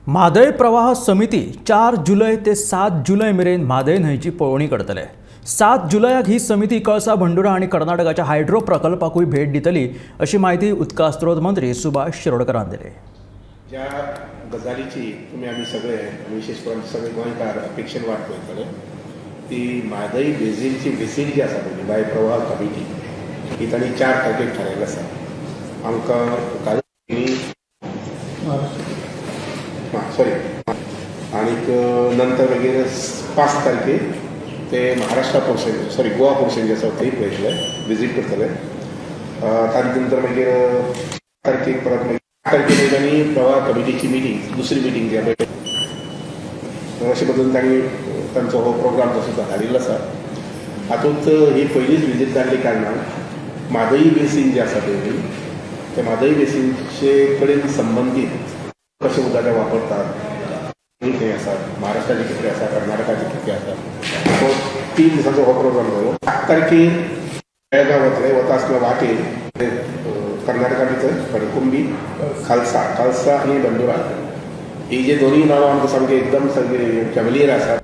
म्हादय प्रवाह समिती 4 जुलय ते 7 जुलय मेरेन म्हादय न्हंयची पळोवणी करतले. 7 जुलयाक ही समिती कळसा भंडुरा आनी कर्नाटकाच्या हायड्रो प्रकल्पाकूय भेट दितली, अशी म्हायती उदका स्रोत मंत्री सुभाष शिरोडकरान दिली. ज्या गजालीची तुमी आमी सगळे, विशेश करून सगळे गोंयकार अपेक्षेन वाट पळयतले, ती म्हादय बेजीनची विजीट जी आसा पळय, म्हादय प्रवाह कमिटी ही तांणी 4 तारखेक थारायल्ली आसा. आमकां काल, हां सॉरी, आणीक नंतर मागीर 5 तारखेर ते महाराष्ट्रा पोर्शन, सॉरी, गोवा पोर्शन जे आसा थंय पळयतले, विजीट करतले. ताजे नंतर मागीर तारखेक परत मागीर 8 तारखेर मागीर तांणी प्रवाह कमिटीची मिटींग, दुसरी मिटींग जी आसा पळय, अशे पद्दतीन तांणी तांचो हो प्रोग्राम तसो धाडिल्लो आसा. हातूंत ही पयलीच विजीट जाल्ली कारणान म्हादई बेसीन जे आसा पळय न्ही, ते म्हादई बेसीनचे कडेन संबंदीत कशें उदक ते वापरतात, खंय आसा, महाराष्ट्राचे कितले आसा, कर्नाटकाचे कितले आसा, सो 3 दिसांचो हो प्रोग्राम जालो. 8 तारखेर बेळगांव वतले. वता आसतना वाटेर ते, कर्नाटका भितर कणकुंबी, खालसा, खालसा आनी बंडुरा ही जे दोनूय नांवां आमकां सामकी एकदम सामकी फेमिलियर आसात.